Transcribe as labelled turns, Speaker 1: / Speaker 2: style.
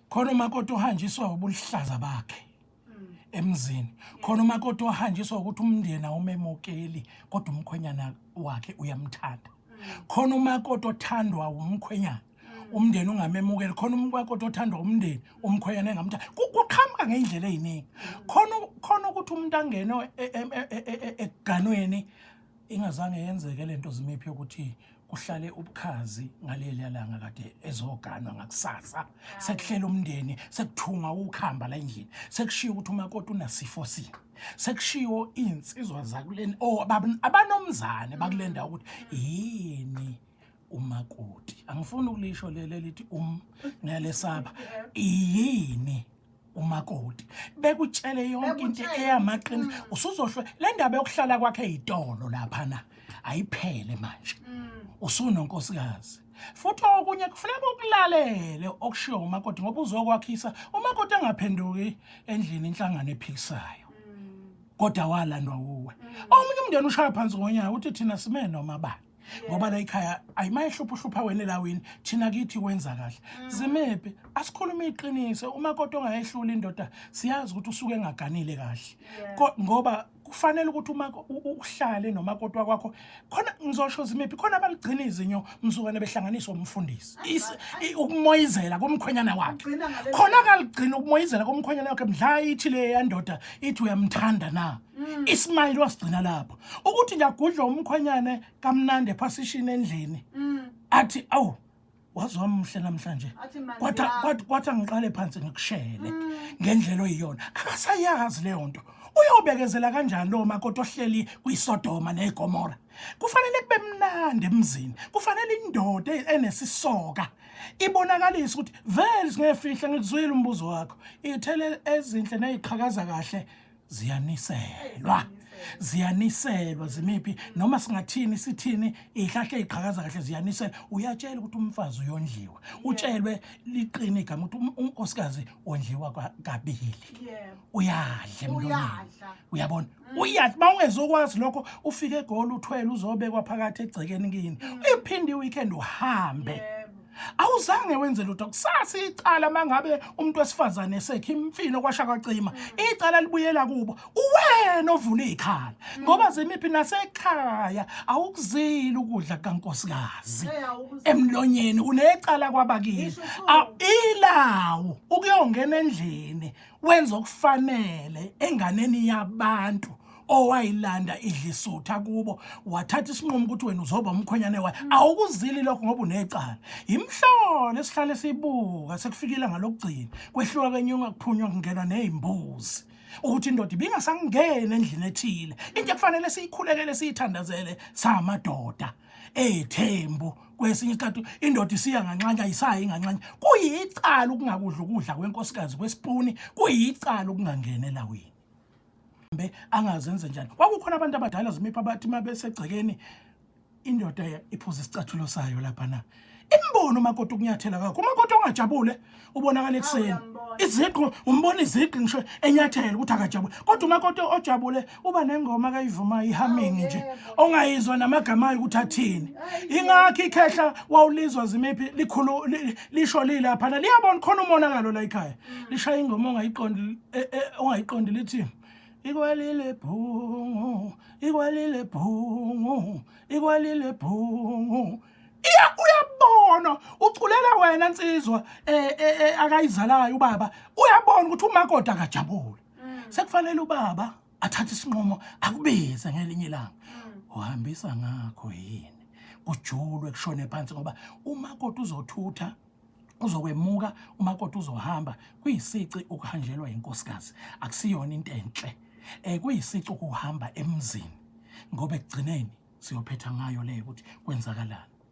Speaker 1: Khona umakoti ohanjiswa ubuluhlaza bakhe emzini. Khona umakoti ohanjiswa ukuthi umndeni awumemukeli kodwa umkhwenyana wakhe uyamthanda. Khona umakoti othandwa umkhwenyana umndeni ungamemukeli. Khona umakoti othandwa umndeni umkhwenyana engamthanda. Kuqhamuka ngey'ndlela ey'ningi. Khona ukuthi umuntu angene ekuganweni ingazange yenzeke lento zimiphi yokuthi kuhlale ubukhazi ngaleliya langa kade ezoganwa ngakusasa, sekuhlela umndeni, sekuthungwa ukhamba la endlini, sekushiwo ukuthi umakoti unasifo sini, sekushiwo iy'nsizwa zakuleni oh abanomzane bakule ndawo ukuthi yini umakoti. Angifuni ukulisho leli elithi ngiyalesaba. Yini umakoti bekutshele yonke into eyamaqiniso. Usuzohlwe le ndaba yokuhlala kwakhe eyitolo lapha na ayiphele manje. Usunonkosikazi futhi okunye kufuneka ukulalele okushiwo umakoti ngoba uzokwakhisa umakoti engaphenduki endlini inhlangano ephikisayo kodwa walandwa wuwe. Omunye umndeni ushaya phansi ngonyawo uthi thina sime noma bani ngoba la ekhaya ayimayehlupha uhlupha wena elawini, thina kithi wenza kahle. Zimephi asikhulume iqiniso, umakoti ongayehlula indoda siyazi ukuthi usuke engaganile kahle. Ngoba kufanele ukuthi uma uhlale nomakoti wakwakho khona ngizosho zimephi khona abaligcina izinyo mzukwane behlanganiswa umfundisi ukumoyizela komkhwenyana wakhe. Khona kaligcina ukumoyizela komkhwenyana wakhe mdla ithi le yandoda ithi uyamthanda na. Ismail wasigcina lapho ukuthi nje agudle umkhwenyane kamnandi ephasishini endlini athi awu waze wamuhle namhlanje,
Speaker 2: Athi manzi
Speaker 1: kwatha
Speaker 2: yami.
Speaker 1: Kwatha ngiqale phansi ngikushele ngendlela oyiyona. Akasayazi leyo nto. Uyobekezela kanjani lowo makoti ohleli kwiSodoma neGomora? Kufanele kube mnandi emzini. Kufanele indoda enesisoka ibonakalise ukuthi vele singefihle. Ngikuzwile umbuzo wakho. Ithele ezinhle neziqhakaza kahle ziyaniselwa, ziyaniselwa zimiphi noma singathini sithini, ihlahla eziqhakaza kahle ziyaniselwa. Uyatshela ukuthi umfazi uyondliwa, utshelwe liqine igama ukuthi unkosikazi ondliwa kabili. Uyadla emlonyeni.
Speaker 2: Uyadla.
Speaker 1: Uyabona, uyadla. Uma ungezokwazi lokho ufike eGoli uthwele uzobekwa phakathi egcekeni kini, iphinde i-weekend uhambe. Awuzange wenze lutho. Kusasa icala mangabe umuntu wesifazane esekhe imfino kwasha kwacima, icala libuyela kubo, uwena ovula ikhala ngoba zimiphi nasekhaya awukuzili ukudla kankosikazi.
Speaker 2: Hey, awukuzili.
Speaker 1: Emlonyeni unecala kwabakini.
Speaker 2: Ngisho usuku.
Speaker 1: Ilawu ukuyongena endlini wenza okufanele enganeni yabantu owayilanda idlisutha kubo, wathatha isinqumo ukuthi wena uzoba umkhwenyane wayo. Awukuzili lokho ngoba unecala. Imhlolo esihlale siyibuka sekufikile ngalokugcina kwehluka kwenyunga kuphunywa kungenwa nezimbuzi ukuthi indoda ibingasangena endlini ethile. Into ekufanele siyikhulekele siyithandazele samadoda ethembu, kwesinye isikhathi indoda isiya nganxanye ayisayi nganxanye. Kuyicala ukungakudla ukudla kwenkosikazi kwesipuni, kuyicala ukungangena elawini mbe angazenze njani. Kwakukhona abantu abadala zimipha abathi uma besegcekeni indoda iphuza isicathulo sayo lapha na imbono umakoti ukunyathela kakho. Umakoti ongajabule ubonakala ekuseni.
Speaker 2: Uyambona.
Speaker 1: Iziqu umbona iziqu ngisho enyathela ukuthi akajabule, kodwa umakoti ojabule uba nengoma akayivumayo ihumming nje ongayizwa namagama ayo ukuthi athini. Ingakho ikhehla wawulizwa zimiphi likhulu lisho lilapha na liyabona khona umonakalo la ekhaya, lishaya ingoma ongayiqondi ongayiqondi lithi ikwalile bhungu, ikwalile bhungu, ikwalile bhungu. Iya uyabona uculela wena nsizwa akayizalayo ubaba. Uyabona ukuthi umakoti akajabule. Sekufanele ubaba athathe isinqumo akubize ngelinye ilanga, uhambisa ngakho yini kujulwe kushone phansi ngoba umakoti uzothutha uzokwemuka, umakoti uzohamba. Kuyisici ukuhanjelwa inkosikazi, akusiyona into enhle. Kuyisici ukuhamba emzini ngoba ekugcineni siyophetha ngayo leyo ukuthi kwenzakalani.